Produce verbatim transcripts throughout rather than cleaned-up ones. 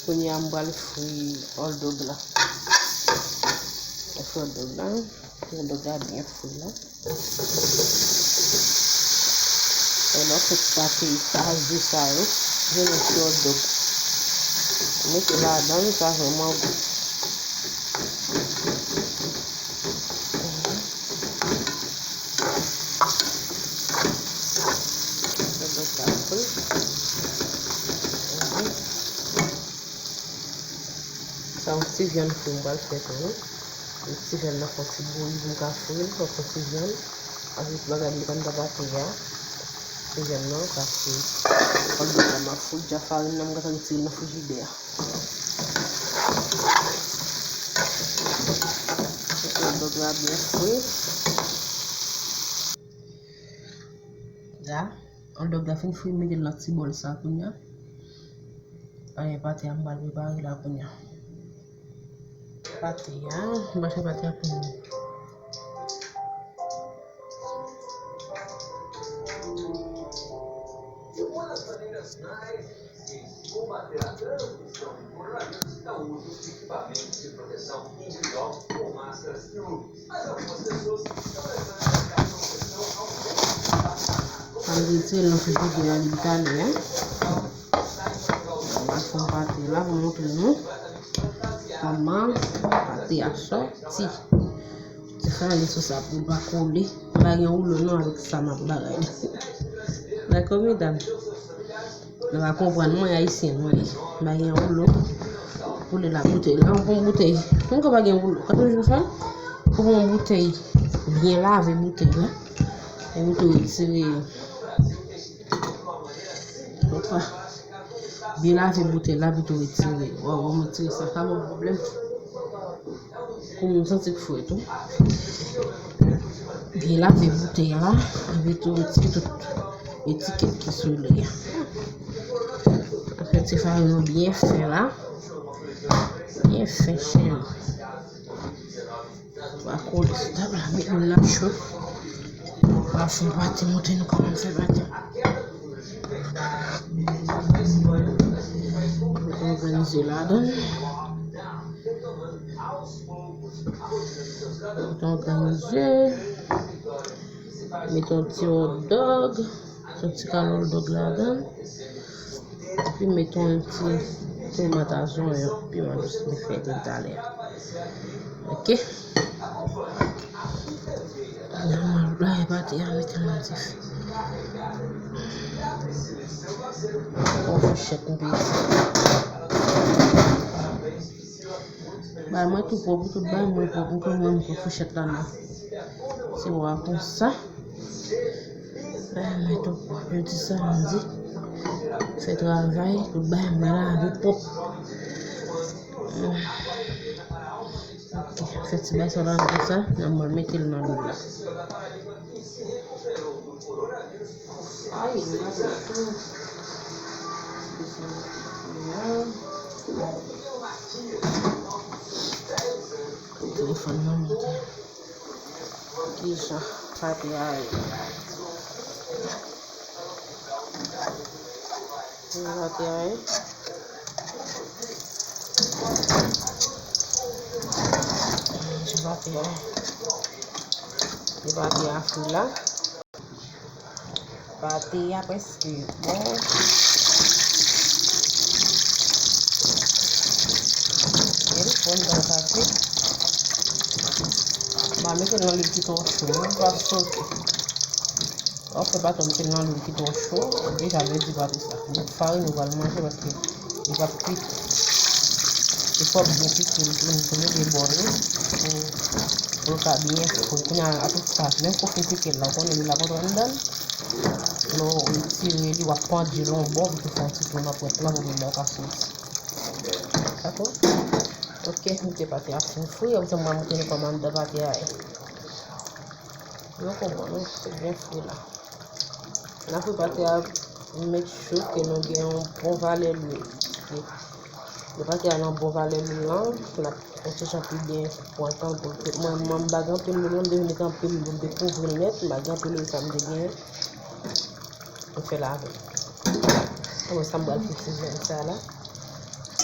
Kounye a, m pral fri hot dog la. Mwen fri hot dog la. Hot dog la byen fri la. Lè w fè ti pate sa, ze sa yo, je nan ti hot dog. Mete ladan l, sa vrèman gou. Hot dog la fri. Sa yon ti vyann fri m pral fè tou wi. Yon ti vyann nan fè yon ti bouyi pou m ka fri l, fè yon ti vyann. Avèk bagay m mete anndan pate a. Ti vyann nan ka fri. Hot dog la m ap fri, dja farin nan m gentan retire l nan frijidè a. Hot dog la byen fri. La, hot dog la fin fri, m mete l nan ti bòl sa kounye a. Anyen pate a, m pral prepare la kounye a. Pate a, m pral fè pate a pou nou. Ann retire l nan frijidè a depi talè a. Mwen fè yon pate la pou montre nou kòman pate a sòti. Ti farin sou sa pou l pa kole. M pa gen woulo non avèk sa m ap bagay la. Dakò medam? Nou va konprann mwen ayisyen mwen ye. M pa gen woulo pou li la boutèy la. Ou pran boutèy. Mwen ko pa gen woulo. Ka toujou fè l. Ou pran boutèy. Byen lave boutèy la. Epi tou retire. Opa. Byen lave boutèy la, epi tou retire. Waw, ou retire sa. Sa pa yon pwoblèm. Kou m santi l fre tou. Byen lave boutèy la, epi tou retire tout etikèt ki sou li a. Fè ti farin nou byen fen la. Byen fen, cheri. Va kole sou tab la, met lwil la cho. Va fè pate, montre nou kòman fè pate. Òganize ladan. Mete yon ti hot dog, yon ti kal hot dog ladan. Epi mete yon ti tomat a zonyon, piman dous li fè depi talè a. Oke. Lage pate a, mete l nan dife. Yon fouchèt m peze. Bay mwen tou pwòp, tout bay mwen pwòp, m konn mwen m pran fouchèt la nan tiwa konsa. Bay mwen tou pwòp, jodi samdi. Fè travay, tout bay mwen lave pwòp. Ok, fè ti bay sa la konsa, nan mwen mete l nan lwil la. Ay, m pa konn tou. Telefòn nan monte. Kijan pate a ye? Kijan pate a ye? Kijan pate a ye? Pate a fri la. Pate a prèske bon. Byen fon nan pate. M a mete l nan lwil ki twò cho, non, pa sote. Lè w fè pate w mete l nan lwil ki twò cho, deja vle di pate sa. Donk farin ou pral manje paske li p ap kwit. E fò w byen pike l tou, pou l de bò yo, pou, pou l ka byen fri. Kounye a, apre sa, menm kou w fin pike l la, ou konnen lwil la pa twò anndan l. Lè w retire li, w ap pandye l yon bò, pou l fè yon ti tou nan pwent lan, pou lwil la ka soti. Dakò? Ok, mete pate a fin fri, apre sa, m pral montre nou kòman anndan pate a ye. Nou konprann, wi, se byen fri la. N a fri pate a, make sure ke nou gen yon bon valè lwil. Lè pate a nan bon valè lwil lan, l ap yon ti jan pi byen pran tan pou l fri. Mwen, mwen m pa gen anpil lwil, m te met anpil lwil, m te kouvri l nèt, m pa gen anpil lwil sa m te genyen. M fè l avè l. Mwen sa m pral fè ti vyann sa la.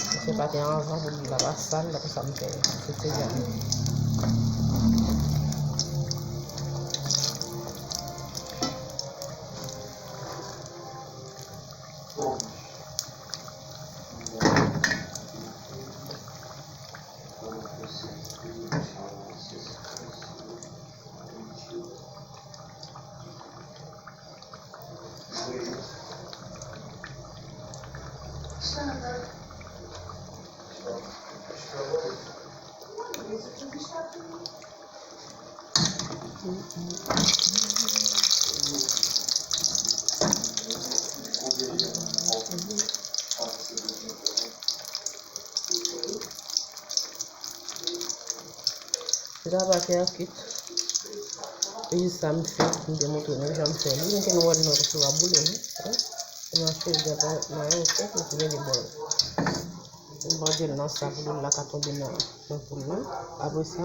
Mwen fè pate a anvan pou li pa sal, apre sa m fè soti a. Gaba kè akit. E jis sa m fè, m te montre nou jan m fè li. Men ke nou wè l nan sou a boule, wi. Wi. Nou achte gaba nan yon sèk, nou tou mete bòl. M bòde l nan sa pou lwil la ka tonbe nan, nan poul la. Apre sa,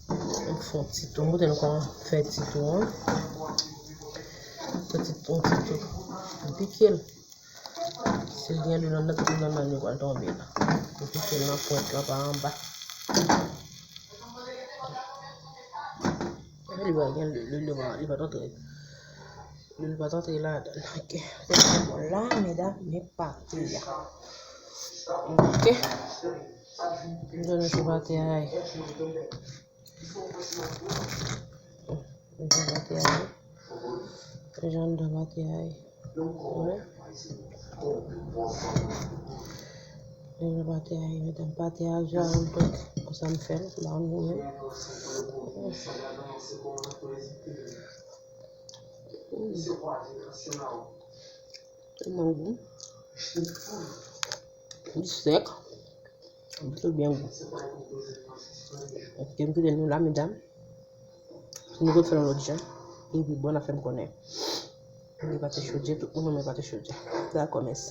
m fè yon ti tou. M montre nou kòman fè ti tou an. Fè ti, yon ti tou. M pike l. Si l gen lwil anndan, tout lwil anndan li pral tonbe la. Ou pike l nan pwent la pa anba. Li pa gen lwil, li pa, li pa t antre. Lwil pa t antre ladan. Ok. Se bon la, medam, men pate a. Ok. M jwenn sou pate a. Jan pate a ye. Jan anndan pate a ye. Wi. Jan pate a ye, medam, pate a jan anndan. Konsa m fè l, m pa konn goumen. Tèlman gou. Li sèk. Li byen gou. Ok, m kite nou la, medam. Si nou konn fè l yon lòt jan, li pi bon, n a fè m konnen. Li pate chodye, tout moun renmen pate chodye. Dakò, mèsi.